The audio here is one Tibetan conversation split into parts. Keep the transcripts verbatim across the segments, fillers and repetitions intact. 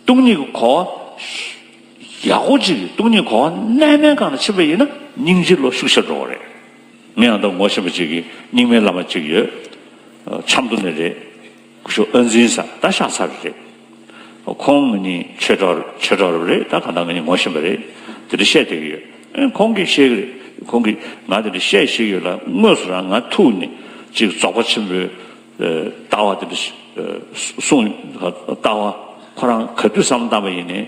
སྟོང་ཉིད་ཀྱི་གོ་བ་ཡག་པོ་ཅིག་སྟོང་ཉིད་གོ་བ་རྣལ་མའི་སྒང་ལ་ཕྱིན་པ་ཡིན་ན་སྙིང་རྗེ་ལོ་ཤུགས་ཆེར་འགྲོ་བ་རེད། ངས་ཡང་ད་ངོ་ཤེས་པ་ཅིག་གིས་རྙིང་མའི་བླ་མ་ཅིག་ཡོད། ཆབ་མདོ་ནས་རེད། སྐུ་ཞབས་ཨ་འཛིན་ཟེར་ད་ཤག་ཚ་རེད། ཁོང་ང་གཉིས་ཆོས་གྲོགས་ཆོས་གྲོགས་རེད། ད་གང་ལྟར་ང་གཉིས་ངོ་ཤེས་པ་རེད། དེ་འདྲ་བཤད་བསྡད་ཀྱི་ཡོད། ཁོང་གིས་བཤད་ཀྱི་རེད། ཁོང་གིས་ང་དེ་འདྲ་བཤད་བཤད་ཡོད་ལ་དངོས་སུ་རང་ང་ཐུག་ནས་ཅིག་རྫོགས་པ་ཆེན་པོའི་ལྟ་བ་དེ་འདྲ་གསུངས། ལྟ་བ་ཁོ་རང་ག་དུས་བསམ་བློ་བཏང་པ་ཡིན་ནའི་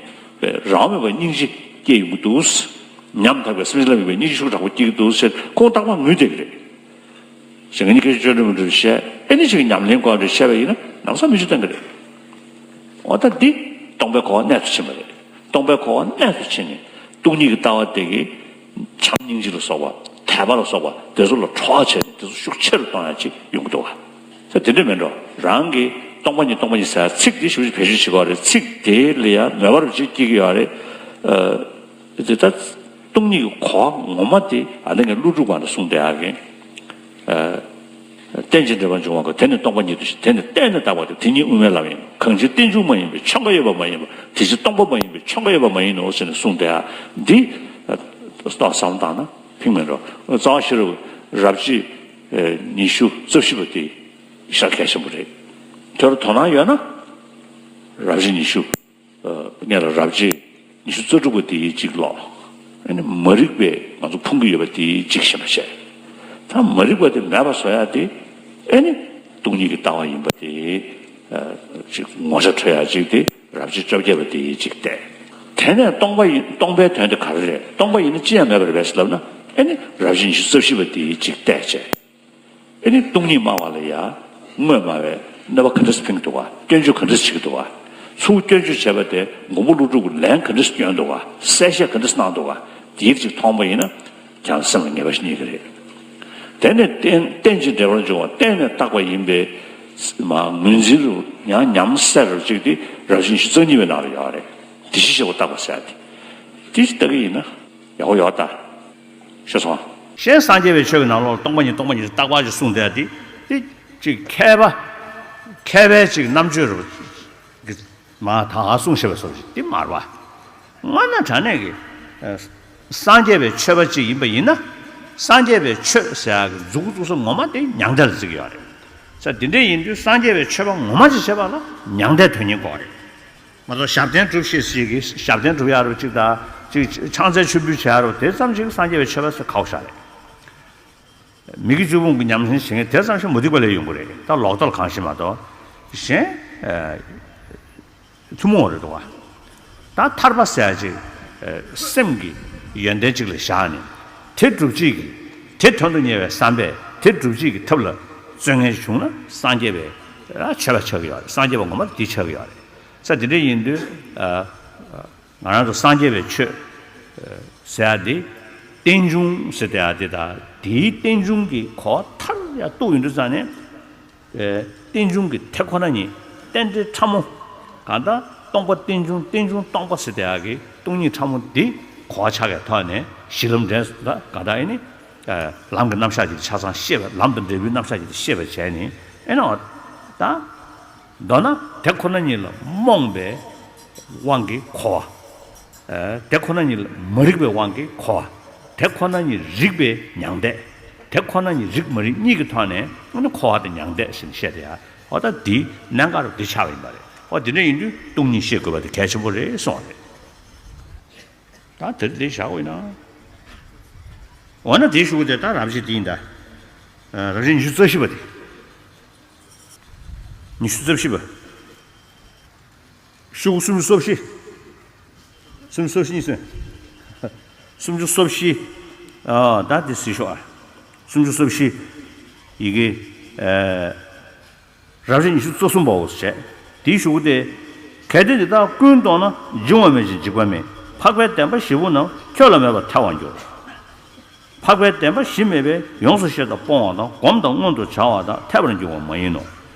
རང་མེད་པའི་སྙིང་རྗེ་སྐྱེ་ཡོང་གི་འདུག་ཉམ་ཐག་པའི་སེམས་ཅན་ལ་དམིགས་པའི་སྙིང་རྗེ་ཤུགས་དྲག་པོ་སྐྱེ་གི་འདུག་ཟེར་ཁོང་རྟག་པར་ངུས་བསྡད་ཀྱི་རེད། ཞེས་ང་གཉིས་ཀྱིས་ཅོ་འདྲི་མི་འདྲི་བཤད་ཨེ་ནི་ཅིག་ཉམས་ལེན་སྐོར་འདྲི་བཤད་པ་ཡིན་ན་ནམ་ས་མི་ཆུ་བཏང་གི་རེད། འོ་ད་འདི་སྟོང་པའི་གོ་བ་གནད་དུ་ཕྱིན་པ་རེད། སྟོང་པའི་གོ་བ་གནད་དུ་ཕྱིན་ནས་སྟོང་ཉིད་ཀྱི་ལྟ་བ་དེ་གིས་བྱམས་སྙིང་རྗེ་ལ་སོགས་པ་དད་པ་ལ་སོགས་པ་དེ་ཚོ་ལ་གྲོགས་བྱས་ནས་དེ་ཚོ་ཤུགས་ཆེ་རུ་གཏོང་ཡ་ཅིག་ཡོང་གི་འདུག་བ། ས་དེ་འདྲ་མིན་འགྲོ་རང་གིས་སྟོང་པ་ཉིད་སྟོང་པ་ཉིད་ཟེར་ཚིག་དེ་ཞུ་བེད་སྤྱོད་བྱེད་དགོས་རེད། ཚིག་དེ་ལ་ཡང་མོས་པ་རུ་ཅིག་སྐྱེ་གི་ཡོད་རེད། དེ་ལྟར་སྟོང་ཉིད་ཀྱི་གོ་བ་ངོ་མ་དེ་ཨ་ནི་ངས་ཀླུ་སྒྲུབ་སྒང་ལ་གསུངས་བསྡད་ཡག་གི། རྟེན་ཅིང་འབྲེལ་པར་འབྱུང་བ་ཀུན། དེ་ནི་སྟོང་པ་ཉིད་དུ་ཞེས། དེ་ནི་གཏན་ནས་བཏགས་པ་སྟེ། དེ་ཉིད་དབུ་མའི་ལམ་ཡིན་ནོ། གང་ཕྱིར་རྟེན་འབྱུང་མ་ཡིན་པས་ཆོད་དཀའ་ཡོད་པ་མ་ཡིན་པ། དེ་ཕྱིར་སྟོང་པ་མ་ཡིན་པས་ཆོད་དཀའ་ཡོད་པ་མ་ཡིན་ནོ་ཟེར་ནས་གསུངས་བསྡད་ཡག་འདི། ཏོག་བསམ་བཏང་ན་ཕིང་མེད་འགྲོ། རྩ་བ་ཤེས་རབ་རབ་བྱེད་ཉི་ཤུ་རྩ་བཞི་པ་དེ་ཞེ་དྲག་གལ་ཆེན་པོ་རེད། དེར་དོ་སྣང་ཡོད་ན་རབ་བྱེད་ཉི་ཤུ། ངས་ལ་རབ་བྱེད་ཉི་ཤུ་རྩ་དྲུག་པ་དེའི་གཅིག་ཀློག་ཨ་ནི་མ་རིག་པས་ང་ཚོ་ཕུང་གི་ཡོད་པ་དེའི་གཅིག་ཤེས་པ་བྱས། ད་མ་རིག་པ་དེ་མེད་པ་བཟོ་ཡ་དེ་ཨ་ནི་སྟོང་ཉིད་ཀྱི་ལྟ་བ་ཡིན་པ་དེ་གཅིག་ངོ་ཚ་འཕྲོད་ཡ་གཅིག་དེ་རབ་བྱེད་བཅོ་བརྒྱད་པ་དེའི་གཅིག་བལྟས། དེ་ནས་སྟོང་པ་ཡིན་སྟོང་པའི་དོན་དེ་ག་རེ་རེད། སྟོང་པ་ཡིན་ན་ཅི་ཡང་མེད་པ་རེད་པས་ཟེར་ལབ་ན་ཨ་ནི་རབ་བྱེད་ཉི་ཤུ་རྩ་བཞི་པ་དེའི་གཅིག་བལྟས་བྱས། ཨེ་ནི་སྟོང་ཉིད་སྨྲ་བ་ལ་ཡང་དངོས་སྨྲ་བས་གནོད་པ་ག་འདྲས་འཕེན་གྱི་འདུག་ག་སྐྱོན་བརྗོད་ག་འདྲས་བྱེད་ཀྱི་འདུག་ག་ཚུར་སྐྱོན་བརྗོད་བྱས་པ་དེ་མགོན་པོ་ཀླུ་སྒྲུབ་ཀྱིས་ལན་ག་འདྲས་སྐྱོན་འདུག་ག་གསལ་བཤད་ག་འདྲས་གནང་འདུག་ག་དེའི་ཅིག་མཐོང་པ་ཡིན་ན་ཀྱང་སེམས་ལ་ངེས་པ་ཞིག་རྙེད་ཀྱི་རེད། དེ་ནས་རྟེན་རྟེན་ཅིང་འབྲེལ་བར་འབྱུང་བ་གཏན་ནས་བཏགས་པ་ཡིན་པས་མ་ངོས་འཛིན་རུ་ཡང་ཉམས་སད་རུ་གཅིག་དེ་རབ་བྱེད་ཉི་ཤུ་རྩ་གཉིས་པའི་ནང་ལ་ཡོད་རེད། དེ་བཞིན་གཤེགས་པ་བཏགས་པ་ཟེར་ཏེ། དེ་བཞིན་བཏགས་ཀྱི་ཡིན་ན། ཡག་པོ་ཡོད་ད། ཤེས་སོང་། གཞན་སངས་རྒྱས་པའི་ཆོས་ཀྱི་ནང་ལོགས་ལ་སྟོང་པ་ཉིད་སྟོང་པ་ཉིད་རྟག་པ་ཞིག་གསུངས་བསྡད་དེ་དེ་ཅིག་མཁས་པ། མཁས་པའི་ཅིག་རྣམ་དཔྱོད་རུ་གི་མ་ད་ཧ་གསུངས་ཤེས་པའི་བཟོ་ཞིག་དེ་མ་རེད་པ། སྔ་ན་དྲང་གནས་ཀྱི་སངས་རྒྱས་པའི་ཆོས་པ་ཅིག་ཡིན་པ་ཡིན་ན་སངས་རྒྱས་པའི་ཆོས་ཟེར་ཡག་གི་མཛུབ་གུ་བཙུགས་ས་ངོ་མ་དེ་མྱང་འདས་ལ་བརྩི་གི་ཡོད་རེད། ས་དེ་འདྲ་ཡིན་དུས་སངས་རྒྱས་པའི་ཆོས་པ་ངོ་མ་ཅིག་བྱེད་པ་ལ་མྱང་འདས་དོན་གཉེར་དགོས་རེད། ང་ཚོ་ཞབས་བརྟན་སྒྲུབ་ཤེས་ཞིག་གིས་ཞབས་བརྟན་སྒྲུབ་ཡག་རུ་གཅིག་དང་གཅིག་ཕྱག་འཚལ་མཆོད་འབུལ་བྱེད་ཡག་རུ་དེ་ཙམ་ཞིག་སངས་རྒྱས་པའི་ཆོས་པ་ཟེར་ཁག་པོ་ཞིག་རེད། མི་དགེ་བཅུ་སྤོང་གི་ཉམས་ལེན་བྱེད་མཁན་དེ་ཙམ་ཞིག་མུ་སྟེགས་པ་ལས་ཡོང་གི་རེད། ད་ལོག་ལྟ་ལ་གང་ཞིག་མ་གཏོགས་གཞན་ཐུན་མོང་རེད་འདུག་ག་ད་ཐར་པ་ཟེར་ཡག་ཅིག་སེམས་ཀྱི་ཡོན་ཏན་གཅིག་ལ་བཞག་ནས་དེ་སྒྲུབ་བྱེད་ཀྱི་དེ་དོན་དུ་གཉེར་བའི་བསམ་པས་དེ་སྒྲུབ་བྱེད་ཀྱི་ཐབས་ལ་བརྩོན་མཁན་བྱུང་ན་སངས་རྒྱས་པའི་ཆོས་པ་ཆགས་ཀྱི་ཡོད་རེད། སངས་རྒྱས་པ་ངོ་མ་དེ་ཆགས་ཀྱི་ཡོད་རེད། ས་དེ་འདྲ་ཡིན་དུས། ང་རང་ཚོ་སངས་རྒྱས་པའི་ཆོས་ཟེར་ཡག་འདི་རྟེན་འབྱུང་ཟེར་བསྡད་ཡག་འདི་དང་དེའི་རྟེན་འབྱུང་གི་གོ་བ་མཐར་ཡང་གཏུགས་ཡོང་དུས་ཙང་ནས། རྟེན་འབྱུང་གི་དེ་ཁོ་ན་ཉིད་རྟེན་འབྲེལ་ཕྲ་མོ། གང་ལྟར་སྟོང་པ་རྟེན་འབྱུང་རྟེན་འབྱུང་སྟོང་པ་ཟེར་བསྡད་ཡག་གི་སྟོང་ཉིད་ཕྲ་མོ་འདི་གོ་བ་ཆགས་པའི་ཐོག་ནས་གཞི་ལམ་འབྲས་ལ་གང་ལྟར་ཨེ་ནི། ལམ་གྱི་རྣམ་གཞག་ཅིག་ཆ་ཚང་ཤེས་པ་ལམ་དང་འབྲས་བུའི་རྣམ་གཞག་ཅིག་ཤེས་པ་བྱས་ནས་ཨེ་ནི། ད། མདོར་ན་དེ་ཁོ་ན་ཉིད་ལ་རྨོངས་པའི་དབང་གིས་གོ་བ། དེ་ཁོ་ན་ཉིད་ལ་མ་རིག་པའི་དབང་གིས་གོ་བ། དེ་ཁོ་ན་ཉིད་རིག་པའི་མྱང་འདས། དེ་ཁོ་ན་ཉིད་རིག་མ་རིག་གཉིས་ཀྱི་ཐོག་ནས་ཨ་ནི་གོ་བ་དང་མྱང་འདས་ཟེར་ནས་བཤད་དེ་ཡ། འོ་ད་འདི་གནད་འགག་རུ་འདི་ཆགས་པ་ཡིན་པ་རེད། འོ་དེ་འདྲ་ཡིན་དུས་སྟོང་ཉིད་ཤེས་དགོས་པ་དེ་གལ་ཆེན་པོ་རེད་གསུངས་པ་རེད། ད་དེར་འདི་བཞག་དགོས་ན། འོ་ན་དེའི་ཤུ་གུ་དེ་ད་རབ་བྱེད་འདི་ཡིན་ད། རབ་བྱེད་ཉི་ཤུ་རྩ་བཞི་པ་དེ། ཉི་ཤུ་རྩ་བཞི་པ། ཤུ་གུ་སུམ་ཅུ་སོ་བཞི། སུམ་ཅུ་སོ་བཞི་གཉིས་སུ། སུམ་ཅུ་སོ་བཞི། ཨ་ད་དེ་གཟིགས་ཤོག་ཨ། སུམ་ཅུ་སོ་བཞི། ཡི་གེ་ཨ། རབ་བྱེད་ཉི་ཤུ་རྩ་གསུམ་པའོ་ཞེས། དེའི་ཤུ་གུ་སྟེ། གལ་ཏེ་དེ་དག་ཀུན་རྟོགས་ན། འབྱུང་བ་མེད་ཅིང་འཇིག་པ་མེད། འཕགས་པའི་བདེན་པ་བཞི་པོ་རྣམས་ཁྱོད་ལ་མེད་པར་ཐལ་བར་འགྱུར། འཕགས་པའི་བདེན་པ་བཞི་མེད་པས་ཡོངས་སུ་ཤེས་དང་སྤོང་བ་དང་སྒོམ་དང་མངོན་དུ་བྱ་བ་དང་འཐད་པར་འགྱུར་བ་མ་ཡིན་ནོ།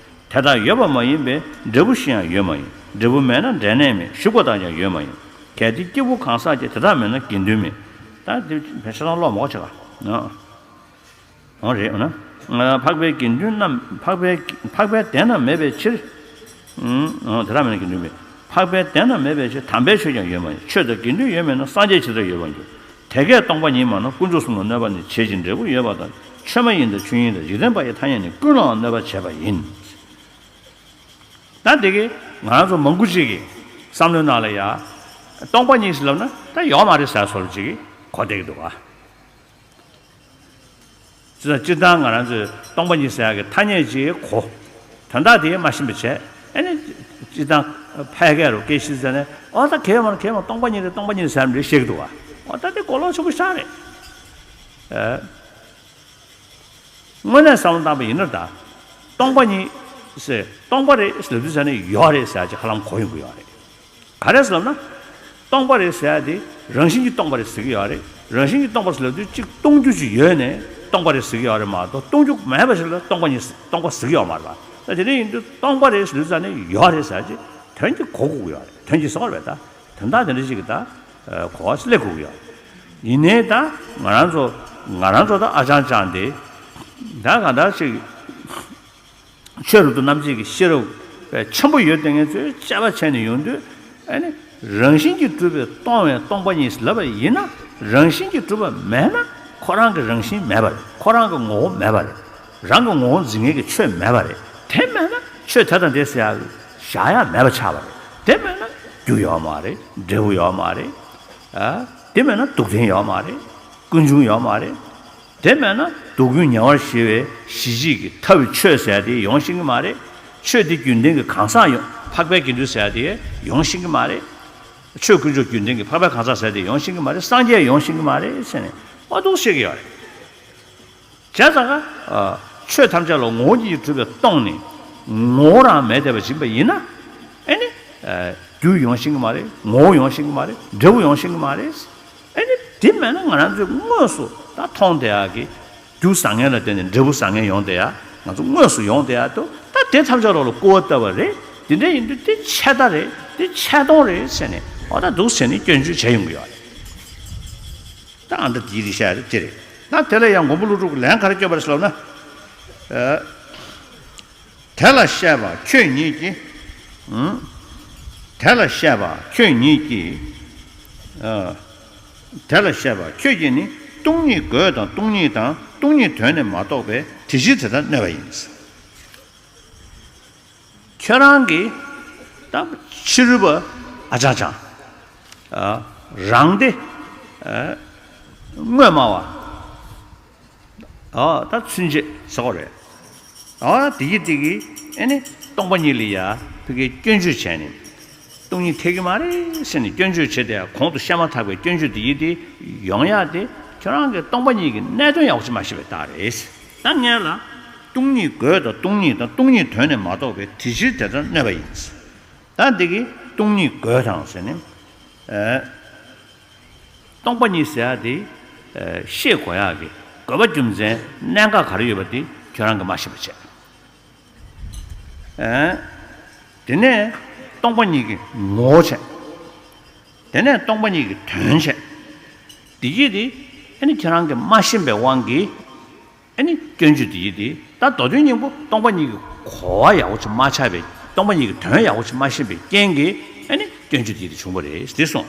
དེ་དག་ཡོད་པ་མ་ཡིན་པས་འབྲས་བུ་བཞི་ཡང་ཡོད་མ་ཡིན། འབྲས་བུ་མེད་ན་འབྲས་གནས་མེད། ཞུགས་པ་དག་ཀྱང་ཡོད་མ་ཡིན། གལ་ཏེ་སྐྱེས་བུ་གང་ཟག་གཅིག་དེ་དག་མེད་ན་དགེ་འདུན་མེད། ད་དེ་བེད་སྤྱོད་བཏང་ལོག་མ་གོ་ཆེ་ག་འོ་རེད་འོ་ན། འཕགས་པའི་དགེ་འདུན་རྣམས་འཕགས་པའི་འཕགས་པའི་བདེན་རྣམས་མེད་པའི་ཕྱིར། འོ་དེ་དག་མེད་ན་དགེ་འདུན་མེད། འཕགས་པའི་བདེན་དང་མེད་པའི་ཕྱིར། དམ་པའི་ཆོས་ཀྱང་ཡོད་མ་ཡིན། ཆོས་དང་དགེ་འདུན་ཡོད་མིན་ན། སངས་རྒྱས་ཇི་ལྟར་ཡོད་པར་འགྱུར། དེ་སྐད་སྟོང་པ་ཉིད་མ་ནོར། དཀོན་མཆོག་གསུམ་ལ་གནོད་པ་ནི། བྱེད་ཅིང་འབྲས་བུ་ཡོད་པ་ལྟར། ཆོས་མ་ཡིན་དང་ཆོས་ཉིད་དང་། འཇིག་རྟེན་པ་ཡི་ཐ་སྙད་ནི། ཀུན་ལའང་གནོད་པར་བྱེད་པ་ཡིན། ད་འདི་གི་ང་རང་ཚོ་མང་པོ་ཅིག་གི་བསམ་བློའི་ནང་ལ་ཡ། སྟོང་པ་ཉིད་ཟེར་ལབ་ན་ད་ཡོད་མ་རེད་ཟེར་བཟོ་འདྲ་ཅིག་གོ་བསྡད་ཀྱི་འདུག་ག། ཅི་ལྟར་སྤྱིར་བཏང་ང་རང་ཚོས་སྟོང་པ་ཉིད་ཟེར་ཡག་གི་ཐ་སྙད་ཅིག་གོ། དོན་དག་དེ་མ་ཤེས་པ་བྱས། ཨ་ནི་སྤྱིར་བཏང་ཕལ་སྐད་རུ་སྐད་ཆ་ཟེར་ནས། ཨོ་ད་གལ་མང་གལ་མང་སྟོང་པ་ཉིད་རེད། སྟོང་པ་ཉིད་ཟེར་མི་རེད་བཤད་ཀྱི་འདུག་ག། ཨོ་ད་དེ་གོ་ལོག་ཆེན་པོ་ཞིག་རེད། ཨ། དངོས་གནས་བསམ་བློ་བཏང་པ་ཡིན་ན། ད་སྟོང་པ་ཉིད་ཟེར། སྟོང་པ་རེད་ཟེར་ལབ་དུས་ཙ་ནས་ཡོད་རེད་ཟེར་ཡག་ཅིག་ཧ་ལམ་གོ་ཡོང་གི་ཡོད་རེད། ག་རེ་ཟེར་ལབ་ན། སྟོང་པ་རེད་ཟེར་ཡག་དེ་རང་བཞིན་གྱིས་སྟོང་པ་རེད་ཟེར་གྱི་ཡོད་རེད། རང་བཞིན་གྱིས་སྟོང་པ་ཟེར་ལབ་དུས་གཅིག་སྟོང་རྒྱུ་ཅིག་ཡོད་ནས་སྟོང་པ་རེད་ཟེར་གྱི་ཡོད་རེད་མ་གཏོགས། སྟོང་རྒྱུ་མེད་པ་ཞིག་ལ་སྟོང་པ་ཉིད་སྟོང་པ་ཟེར་གྱི་ཡོད་མ་རེད་པ། ད་དེ་འདྲ་ཡིན་དུས་སྟོང་པ་རེད་ཟེར་དུས་ཙ་ནས་ཡོད་རེད་ཟེར་ཡག་ཅིག་དོན་གྱིས་གོ་དགོས་ཀྱི་ཡོད་རེད། དོན་གྱིས་ཟེར་བ་རེད་ད། དོན་དག་དེ་འདྲ་ཞིག་གི་ད། ཨ། གོ་བ་སླེབས་དགོས་ཀྱི་ཡོད་རེད། ཡིན་ནའི་ད་ང་རང་ཚོ་ང་རང་ཚོ་ད་ཨ་ཅང་ཅང་དེ། ད་གང་ལྟར་ཅིག་ཆོས་རབ་ཏུ་རྣམ་འབྱེད་ཀྱི་ཤེས་རབ་ཆེན་པོ་ཡོད་དེ་ངེད་ཚོས་དཔྱད་པ་བྱས་ནས་ཡོང་དུས། ཨ་ནི་རང་བཞིན་གྱིས་གྲུབ་པའི་སྟོང་བས་སྟོང་པ་ཉིད་ལབ་པ་ཡིན་ན། རང་བཞིན་གྱིས་གྲུབ་པ་མེད་ན་ཁོ་རང་གི་རང་བཞིན་མེད་པ་རེད། ཁོ་རང་གི་ངོ་བོ་མེད་པ་རེད། རང་གི་ངོ་བོ་འཛིན་མཁན་གྱི་ཆོས་མེད་པ་རེད། དེ་མེད་ན་ཆོས་དེ་དང་དེ་ཟེར་ཡག་བཞག་ཡག་མེད་པ་ཆགས་པ་རེད། དེ་མེད་ན་རྒྱུ་ཡོད་མ་རེད། འབྲས་བུ་ཡོད་མ་རེད། ཨ། དེ་མེད་ན་སྡུག་བདེན་ཡོད་མ་རེད། ཀུན་འབྱུང་ཡོད་མ་རེད། དེ་མེད་ན་སྡུག་ཀུན་ཉེ་བར་ཞི་བའི་གཞི་གཅིག་གི་ཐར་པའི་ཆོས་ཟེར་ཡག་དེ་ཡོང་ཤེས་ཀྱི་མ་རེད། ཆོས་དེ་རྒྱུན་ལྡན་གྱི་གང་ཟག་ཡོང་། འཕགས་པའི་དགེ་འདུན་ཟེར་ཡག་དེ་ཡོང་ཤེས་ཀྱི་མ་རེད། ཆོས་དཀོན་མཆོག་རྒྱུན་ལྡན་གྱི་འཕགས་པའི་གང་ཟག་ཟེར་ཡག་དེ་ཡོང་ཤེས་ཀྱི་མ་རེད། སངས་རྒྱས་ཡོང་ཤེས་ཀྱི་མ་རེད་ཟེར་ནས་ཨོ་འདུག་བཤད་ཀྱི་ཡོད་རེད། བྱས་ཙང་ཀ། ཨ། ཆོས་ཐམས་ཅད་ལ་ངོ་བོ་ཉིད་ཀྱིས་གྲུབ་པའི་སྟོང་ནི་ངོ་བོ་རང་མེད་བསྡད་པ་ཡིན་པ་ཡིན་ན། ཨ་ནི། ཨ། རྒྱུ་ཡོང་ཤེས་ཀྱི་མ་རེད། ངོ་བོ་ཡོང་ཤེས་ཀྱི་མ་རེད། འབྲས་བུ་ཡོང་ཤེས་ཀྱི་མ་རེད། ཨ་ནི་དེ་མེད་ན་ང་རང་ཚོས་དངོས་སུ་ད་མཐོང་བསྡད་ཡག་གི་རྒྱུ་བཟང་ངན་ལ་བརྟེན་ནས་འབྲས་བུ་བཟང་ངན་ཡོང་བསྡད་ཡག་ང་ཚོ་དངོས་སུ་ཡོང་བསྡད་ཡག་འདུག། ད་དེ་ཐམས་ཅད་ལོག་ལ་སྐུར་བ་བཏབ་པ་རེད། དེ་འདྲ་ཡིན་དུས་དེ་ཆད་ལྟ་རེད། དེ་ཆད་སྟོང་རེད་ཟེར་ནས་ཨོ་ད་འདུག་ཟེར་ནས་སྐྱོན་བརྗོད་བྱས་ཡོང་གི་ཡོད་རེད། ད་ཨ་འདྲ་དེའི་རིགས་བཤད་ཡག་དེ་རེད། ད་དེ་ལ་ཡང་མགོན་པོ་ཀླུ་སྒྲུབ་ཀྱིས་ལན་ག་རེ་བསྐྱོན་པ་རེད་ཟེར་ལབ་ན། ཨ། དེ་ལ་བཤད་པ་ཁྱོད་ཉིད་ཀྱིས། ཨང་། དེ་ལ་བཤད་པ་ཁྱོད་ཉིད་ཀྱིས། ཨ། དེ་ལ་བཤད་པ་ཁྱོད་ཀྱིས་ནི། སྟོང་ཉིད་དགོས་དང་སྟོང་ཉིད་དང་། སྟོང་ཉིད་དོན་ནི་མ་རྟོགས་པས། དེ་ཕྱིར་དེ་ལྟར་གནོད་པ་ཡིན། ཁྱོད་རང་གིས་ད་ཕྱི་རོལ་པ་ཨ་ཅང་ཅང་། ཨ། རང་སྡེ། ཨ། དངོས་སྨྲ་བ། ཨ། ད་ཚུན་ཆད་ཟེར་བ་རེད། ཨ། དེ་གིས་དེ་གིས་ཨ་ནི་སྟོང་པ་ཉིད་ལ་ཡ་ཕ་གིའི་སྐྱོན་བརྗོད་བྱས་ནས། སྟོང་ཉིད་འཐད་ཀྱི་མ་རེད་ཟེར་ནས་སྐྱོན་བརྗོད་བྱས་ཏེ། གོང་དུ་བཤད་མ་ཐག་པའི་སྐྱོན་བརྗོད་དེ་ཡིན་ཏེ། ཡོང་ཡག་དེ་ཁྱོད་རང་གིས་སྟོང་པ་ཉིད་ཀྱི་གནད་དོན་ཡག་པོ་ཅིག་མ་ཤེས་པའི་རྟགས་རེད། ད་ངས་ལ། སྟོང་ཉིད་དགོས་དང་སྟོང་ཉིད་དང་། སྟོང་ཉིད་དོན་ནི་མ་རྟོགས་པས། དེ་ཕྱིར་དེ་ལྟར་གནོད་པ་ཡིན། ད་འདི་གིས་སྟོང་ཉིད་དགོས་དང་ཟེར་ནས། ཨ། སྟོང་པ་ཉིད་ཟེར་ཡག་དེ། ཨ། ཤེས་དགོས་ཡག་གི་དགོས་པ་རྒྱུ་མཚན་གནད་འགག་ག་རེ་ཡོད་པ་དེ་ཁྱོད་རང་གིས་མ་ཤེས་པ་བྱས། ཨ། དེ་ནས་སྟོང་པ་ཉིད་ཀྱི་ངོ་བོ་བྱས། དེ་ནས་སྟོང་པ་ཉིད་ཀྱི་དོན་བྱས། དེ་གིས་དེ་ཨ་ནི་ཁྱེད་རང་གིས་མ་ཤེས་པའི་དབང་གིས། ཨ་ནི་སྐྱོན་བརྗོད་དེ་ཡིན་ཏེ། ད་མདོ་དོན་སྙིང་པོ་སྟོང་པ་ཉིད་ཀྱི་གོ་བ་ཡག་པོ་ཅིག་མ་ཆགས་པའི། སྟོང་པ་ཉིད་ཀྱི་དོན་ཡག་པོ་ཅིག་མ་ཤེས་པའི་རྐྱེན་གྱིས། ཨ་ནི་སྐྱོན་བརྗོད་དེ་ཡིན་ཏེ་བྱུང་བ་རེད་དེ་གསུངས།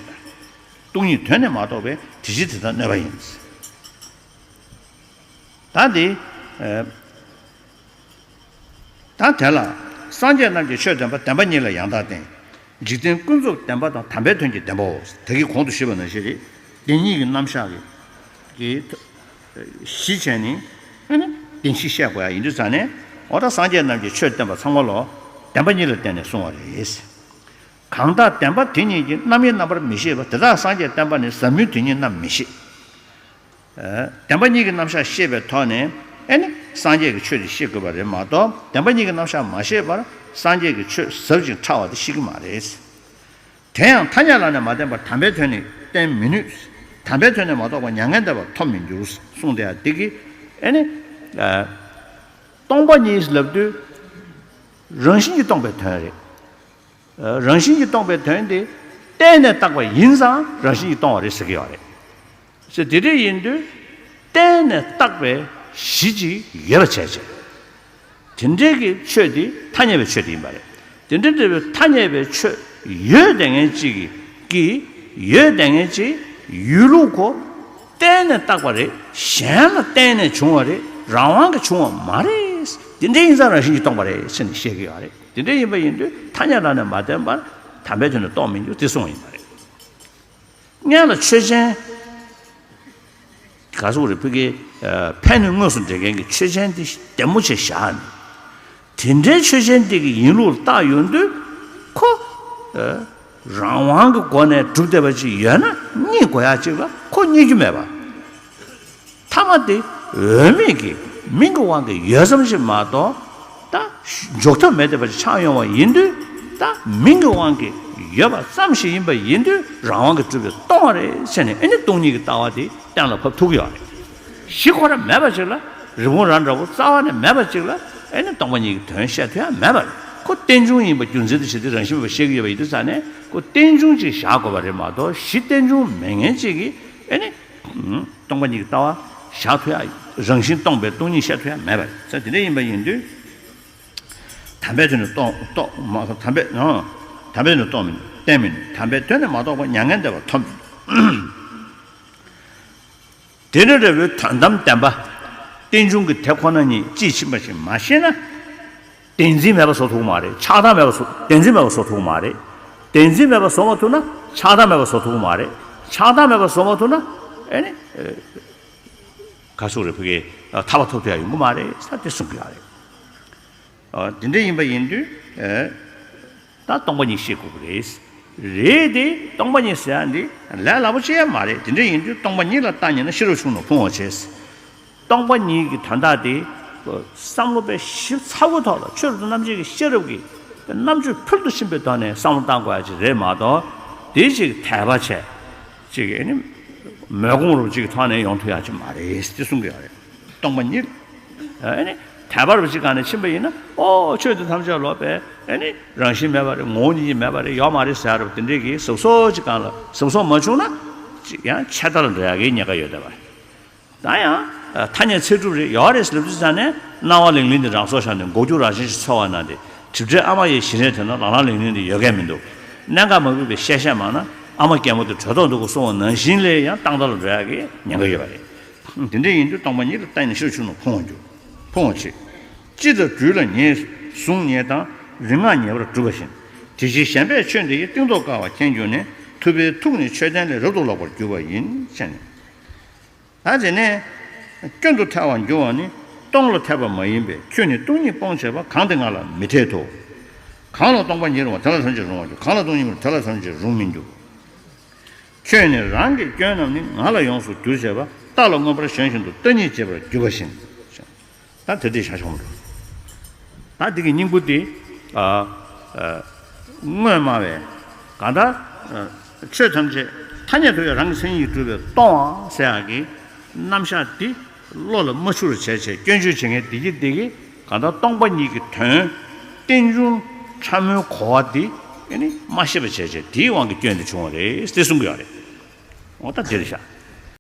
སྟོང་ཉིད་དོན་ནི་མ་རྟོགས་པས། དེ་ཕྱིར་དེ་ལྟར་གནོད་པ་ཡིན། ད་དེ། ཨ། ད་དེ་ལ་སངས་རྒྱས་རྣམས་ཀྱིས་ཆོས་བདེན་པ་བདེན་པ་ཉིད་ལ་ཡང་དག་བརྟེན། འཇིག་རྟེན་ཀུན་རྫོབ་བདེན་པ་དང་། དམ་པའི་དོན་གྱི་བདེན་པའོ། ད་གིན་གོང་དུ་ཞུས་པ་ནང་བཞིན་རེད། བདེན་གཉིས་ཀྱི་རྣམ་གཞག་གི་གི་གཞི་བྱས་ནས། ཨ་ནི་བདེན་བཞི་བཤད་དགོས་ཡག་ཡིན་དུས་ཙ་ནས། འོ་ད་སངས་རྒྱས་རྣམས་ཀྱིས་ཆོས་བསྟན་པ་ཚང་མ་ལོ་བདེན་པ་ཉིད་ལ་བརྟེན་ནས་གསུངས་པ་རེད། གང་དག་བདེན་པ་དེ་ཉིད་ཀྱི། རྣམ་དབྱེ་རྣམ་པར་མི་ཤེས་པ། དེ་དག་སངས་རྒྱས་བསྟན་པ་ནི། ཟབ་མོའི་དོན་ཉིད་རྣམས་མི་ཤེས། ཨ། བདེན་པ་གཉིས་ཀྱི་རྣམ་གཞག་ཤེས་པའི་ཐོག་ནས། ཨ་ནི་སངས་རྒྱས་ཀྱི་ཆོས་དེ་ཤེས་དགོས་པ་རེད་མ་གཏོགས། བདེན་པ་གཉིས་ཀྱི་རྣམ་གཞག་མ་ཤེས་པར་སངས་རྒྱས་ཀྱི་ཆོས་ཟབ་ཅིང་ཕྲ་བ་དེ་ཤེས་ཀྱི་མ་རེད། དེ་ཡང་ཐ་སྙད་ལ་ནི་མ་བརྟེན་པར། དམ་པའི་དོན་ནི་བསྟན་མི་ནུས། དམ་པའི་དོན་ནི་མ་རྟོགས་པར། མྱ་ངན་འདས་པ་ཐོབ་མི་འགྱུར། གསུངས་ཏེ། ཡ་འདི་གིས་ཨ་ནི། ཨ། སྟོང་པ་ཉིད་ལབ་དུས་རང་བཞིན་གྱིས་སྟོང་པའི་དོན་རེད། རང་བཞིན་གྱིས་སྟོང་པའི་དོན་དེ་བརྟེན་ནས་བཏགས་པ་ཡིན་ཙང་རང་བཞིན་གྱིས་སྟོང་བ་རེད་ཟེར་གྱི་ཡོད་རེད། ཟེར་དེ་འདྲ་ཡིན་དུས་བརྟེན་ནས་བཏགས་པའི་གཞི་ཅིག་ཡོད་པ་བྱས་བྱས། དེ་འདྲའི་གི་ཆོས་དེ་ཐ་སྙད་པའི་ཆོས་དེ་ཡིན་པ་རེད། དེ་འདྲ་འདྲ་བའི་ཐ་སྙད་པའི་ཆོས་ ཡོད་དེ་ངན་གཅིག་གིས་ཀྱིས་ཡོད་དེ་ངན་གཅིག་ཡོད་ལུགས་ཁོ་བརྟེན་ནས་བཏགས་པ་རེད། གཞན་ལ་བརྟེན་ནས་བྱུང་བ་རེད། རང་དབང་གིས་བྱུང་བ་མ་རེད། དེ་འདྲ་ཡིན་ཙང་རང་བཞིན་གྱིས་སྟོང་པ་རེད་ཟེར་ནས་བཤད་ཀྱི་ཡོད་རེད། དེ་འདྲ་ཡིན་པ་ཡིན་དུས་ཐ་སྙད་རང་ནས་མ་བརྟེན་པར་དམ་པའི་དོན་ནི་སྟོང་མི་འགྱུར་དེ་གསུངས་ཡིན་པ་རེད། སྔོན་ལ་ཆོས་ཅན། ག་ཟེར་རེད། ཕ་གི་ཨ་ཕན་ནི་དངོས་སུ་འབྲེལ་མཁན་གྱི་ཆོས་ཅན་དེ་ལྡེ་མོ་ཆེ་བཞག་ནས། དེ་འདྲའི་ཆོས་ཅན་དེ་གི་ཡིན་ལུགས་ལ་བརྟགས་ཡོང་དུས་ཁོ་ཨ་རང་དབང་གི་སྒོ་ནས་གྲུབ་བསྡད་པ་ཅིག་ཡོད་ན་རྙེད་དགོས་ཡ་ཅིག་ལ་ཁོ་རྙེད་རྒྱུ་མེད་པ། ཐ་མ་དེ་འོས་མེད་ཀྱི་མིང་གི་དབང་གིས་ཡོད་ཙམ་ཞིག་མ་གཏོགས། ད་འཇོག་ཐབས་མེད་བསྡད་པ་ཅིག་ཆགས་ཡོང་བ་ཡིན་དུས། ད་མིང་གི་དབང་གིས་ཡོད་པ་ཙམ་ཞིག་ཡིན་པ་ཡིན་དུས་རང་དབང་གིས་གྲུབ་པའི་སྟོང་པ་རེད་ཟེར་ནས། ཨེ་ནི་སྟོང་ཉིད་ཀྱི་ལྟ་བ་དེ་གཏན་ལ་ཕབ་ཐུབ་ཀྱི་ཡོད་རེད། གཞི་ཁོ་རང་མེད་པ་ཅིག་ལ། རི་བོང་རྭ་འདྲ་བོ་རྩ་བ་ནས་མེད་པ་ཅིག་ལ་ཨེ་ནི་སྟོང་པ་ཉིད་ཀྱི་དོན་བཤད་ཐུབ་ཡ་མེད་པ་རེད། ཁོ་རྟེན་འབྱུང་ཡིན་པ་རྒྱུ་མཚན་དུ་བྱས་ཏེ་རང་བཞིན་མེད་པ་བཤད་ཀྱི་ཡོད་པ་ཡིན་དུས་ཙང་ནས། ཁོ་རྟེན་འབྱུང་ཅིག་བཞག་དགོས་པ་རེད་མ་གཏོགས། གཞི་རྟེན་འབྱུང་མེད་མཁན་ཅིག་གིས་ཨེ་ནི་སྟོང་པ་ཉིད་ཀྱི་ལྟ་བ་བཞག་ཐུབ་ཡ། རང་བཞིན་སྟོང་པའི་སྟོང་ཉིད་བཤད་ཐུབ་ཡ་མེད་པ་རེད། ས་དེ་འདྲ་ཡིན་པ་ཡིན་དུས། དམ་པའི་དོན་ནི་རྟོགས་རྟོགས་མ་དམ་པའི་ཨ་དམ་པའི་དོན་ནི་རྟོགས་མིན་བསྟན་མིན། དམ་པའི་དོན་ནི་མ་རྟོགས་པར་མྱ་ངན་འདས་པ་ཐོབ། དེ་ནི་འབྲས་བུའི་དོན་དམ་བདེན་པ། རྟེན་འབྱུང་གི་དེ་ཁོ་ན་ཉིད་དཔྱིས་ཕྱིན་པ་ཞིག་མ་ཤེས་ན། བདེན་འཛིན་མེད་པ་བཟོ་ཐུབ་ཀྱི་མ་རེད། ཆགས་སྡང་མེད་པ་བཟོ། བདེན་འཛིན་མེད་པ་བཟོ་ཐུབ་ཀྱི་མ་རེད། བདེན་འཛིན་མེད་པ་བཟོ་མ་ཐུབ་ན་ཆགས་སྡང་མེད་པ་བཟོ་ཐུབ་ཀྱི་མ་རེད། ཆགས་སྡང་མེད་པ་བཟོ་མ་ཐུབ་ན་ཨེ་ནི་ཨེ་ག་ཟེར་རེད། ཕ་གི་ཨ་ཐར་པ་ཐོབ་ཐུབ་ཡ་ཡོང་གི་མ་རེད་ས་དེ་གསུང་གི་ཡོད་རེད། ཨ་དེ་འདྲ་ཡིན་པ་ཡིན་དུས་ཨེ། ད་སྟོང་པ་ཉིད་ཤེས་དགོས་ཀྱི་རེད། རེད་དེ། སྟོང་པ་ཉིད་ཟེར་ཡ་འདི་ལས་སླ་པོ་ཅི་ཡང་མ་རེད། དེ་འདྲ་ཡིན་དུས་སྟོང་པ་ཉིད་ལ་བརྟག་ཉེ་ན་ཤེས་རབ་ཆུང་རྣམས་ཕུང་བར་བྱེད། སྟོང་པ་ཉིད་ཀྱི་དོན་དག་དེ་བསམ་བློ་དཔེ་ཞིབ་ཚགས་པོའི་ཐོག་ལ་ཆོས་རབ་ཏུ་རྣམ་འབྱེད་ཀྱི་ཤེས་རབ་ཀྱི་རྣམ་དཔྱོད་ཕུལ་དུ་ཕྱིན་པའི་ཐོག་ནས་བསམ་བློ་བཏང་དགོས་ཡ་ཅིག་རེད་མ་གཏོགས། དེ་ཅིག་དད་པ་བྱས། ཅིག་ཨེ་ནི་མོས་གུས་རུ་ཅིག་ཐོག་ནས་ཡོང་ཐུབ་ཡ་ཅིག་མ་རེད་དེ་གསུང་གི་ཡོད་རེད། སྟོང་པ་ཉིད། ཨེ་ནི་དད་པ་རུ་ཅིག་སྒང་ནས་ཕྱིན་པ་ཡིན་ན། ཨོ་ཆོས་འདི་ཐམས་ཅད་ལོག་པས། ཨེ་ནི་རང་བཞིན་མེད་པ་རེད། ངོ་བོ་ཉིད་ཀྱིས་མེད་པ་རེད། ཡོད་མ་རེད་ཟེར་ཡ་རུ་དེ་འདྲས་ཀྱི་གཟབ་གཟབ་ཅིག་སྒང་ལ་གཟབ་གཟབ་མ་བྱུང་ན། ཅིག་ཡང་ཆད་ལྟ་ལ་འགྲོ་ཡ་གི་ཉེན་ཁ་ཡོད་བསྡད་པ་རེད། ད་ཡང་ཐ་སྙད་ཚད་གྲུབ་རེད། ཡོད་རེད་ལབ་དུས་ཙང་ནས་སྣང་བ་ལིང་ལིང་དེ་རང་སྲོག་བཞག་ནས་མགོ་རྒྱུག་རང་བཞིན་ཞིག་འཚོལ་བ་ན། དེ་གྲིབ་བྲལ་ཨ་མ་ཡི་བཞིན་རས་དེ་ན་ལང་ལང་ལིང་ལིང་དེ་ཡོད་མཁན་མི་འདུག་གནད་འགག་མ་ཕུད་པའི་བཤད་བཤད་མང་ན་ཨ་མ་རྒན་མོ་དེ་བྲོས་ཐོག་འདུག་གོ་གསུང་བ་ནང་བཞིན་ལས་ཡང་སྟངས་དར་ལ་འགྲོ་ཡག་གི་ཉེན་ཁ་ཡོད་པ་རེད། དེ་འདྲ་ཡིན་དུས་སྟོང་པ་ཉིད་ལ་བརྟེན་ནས་ཤེས་རབ་ཆུང་རྣམས་ཕུང་བར་འགྱུར། ཕུང་བར་བྱེད། སྤྱི་དང་སྦྲུལ་ལ་ཉེས་ཟུངས་ཉེས་དང་རིག་སྔགས་ཉེས་པར་གྲུབ་པ་བཞིན། དེ་བཞིན་གཞན་པས་ཆོས་འདི་ཡི་གཏིང་རྡོ་བཀལ་བ་མཁྱེན་གྱུར་ནས། ཐུབ་པའི་ཐུགས་ནི་མཆོད་རྟེན་ལས་རབ་ཏུ་ལོག་པར་འགྱུར་བ་ཡིན་ཞེས་ནས། ད་དེ་ནས་སྐྱོན་དུ་ཐལ་བར་འགྱུར་བ་ནི་སྟོང་ལ་འཐད་པ་མ་ཡིན་པས། ཁྱོད་ནི་སྟོང་ཉིད་སྤོང་བྱེད་པ། གང་དེ་ང་ལ་མི་འཐད་དོ། གང་ལ་སྟོང་པ་ཉིད་རུང་བ། དེ་ལ་སྟོང་ཉིད་རུང་བར་འགྱུར། གང་ལ་སྟོང་ཉིད་མི་རུང་། དེ་ལ་སྟོང་ཉིད་རུང་མི་འགྱུར། ཁྱོད་ནི་རང་གི་སྐྱོན་རྣམས་ནི། ང་ལ་ཡོངས་སུ་བསྒྱུར་བྱེད་པ། རྟ་ལ་མངོན་པར་ཞོན་བཞིན་དུ། རྟ་ཉིད་བྱེད་པར་གྱུར་པ་བཞིན། ད་དེ་འདྲའི་བྱ་ཆོག་མི་འདུག་ད་འདི་གི་སྙིང་པོ་འདི། ཨ་ཨ་དངོས་སྨྲ་བས་གང་ལྟར་ཨ་ཆོས་ཐམས་ཅད་ཐ་སྙད་དུ་ཡང་རང་གི་མཚན་ཉིད་ཀྱིས་གྲུབ་པས་སྟོང་པ་ཟེར་ཡག་གི་རྣམ་གཞག་འདི་བློ་ལ་མ་འཆར་བར་བྱས་བྱས་སྐྱོན་བརྗོད་བྱེད་མཁན་འདི་གི་འདི་གི་གང་ལྟར་སྟོང་པ་ཉིད་ཀྱི་དོན་རྟེན་འབྱུང་ཕྲ་མོའི་གོ་བ་འདི་ཨེ་ནི་མ་ཤེས་པ་བྱས་བྱས་དེའི་དབང་གིས་སྐྱོན་འདི་བྱུང་བ་རེད་ཟེར་གསུང་གི་ཡོད་རེད། འོ་ད་འདིར་བཞག